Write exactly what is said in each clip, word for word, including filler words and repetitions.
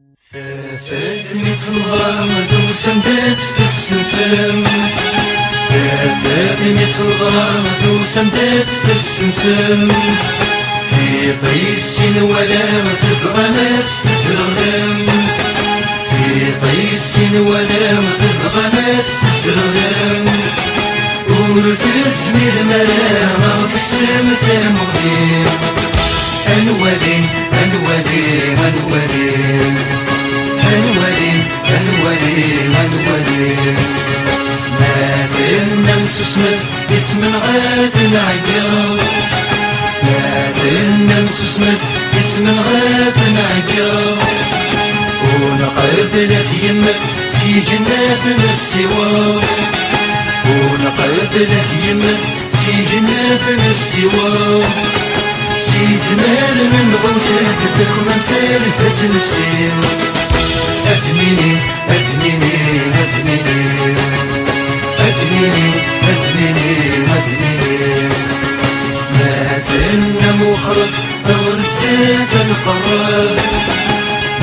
Tafat mi tt-neẓra tusam-d ad tt-tessensem. Tafat mi tt-neẓra tusam-d ad tt-tessensem. Tiṭ-is i nwala tebɣam ad tt-tesreɣlem. Tiṭ-is i nwala tebɣam ad tt-tesreɣlem. Ur tezmirem ara ad teksem tamuɣli. Ad nwali, ad nwali, ad nwali. Ad nwali, ad nwali, ad nwali. Ma tennam susmet, ismenɣ ad nɛeggeḍ. Ma tennam susmet, ismenɣ ad nɛeggeḍ. Ur nqebbel ad yemmet, s yigenni ad nessiweḍ. Ur nqebbel ad yemmet, s yigenni ad nessiweḍ. Si tmar n lɣewt ad terkmem tarda tnefsit. Ad nini, ad nini, ad nini. Ad nini, ad nini, ad nini. Ma tennam wexret, ɣer sdat ad nqerreb.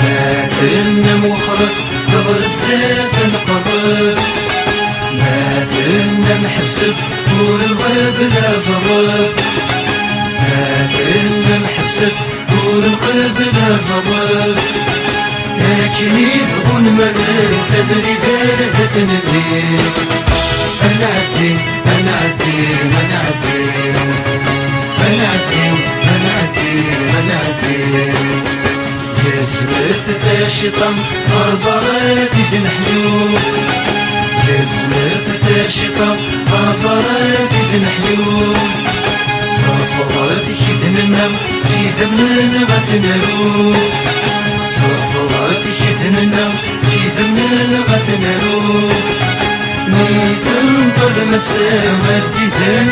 Ma tennam wexret, ɣer sdat ad nqerreb. Ma tennam ḥebset, ur nqebbel aẓerreb. Ma tennam ḥebset, ur nqebbel aẓerreb. Akken i bɣun ma llant, abrid ar dat nelli. Ad nɛeddi, ad nɛeddi, ad nɛeddi. Ad nɛeddi, ad nɛeddi, ad nɛeddi. Gezmet taciṭa, aẓar ad t-id-neḥyu. Gezmet taciṭa, aẓar ad t-id-neḥyu. Ṣerfeḍ ad t-id-nenna, s idammen ad t-naru. Ṣerfeḍ ad t-id-nenna, s idammen ad t-naru. Mi tenṭel massa ad d-iban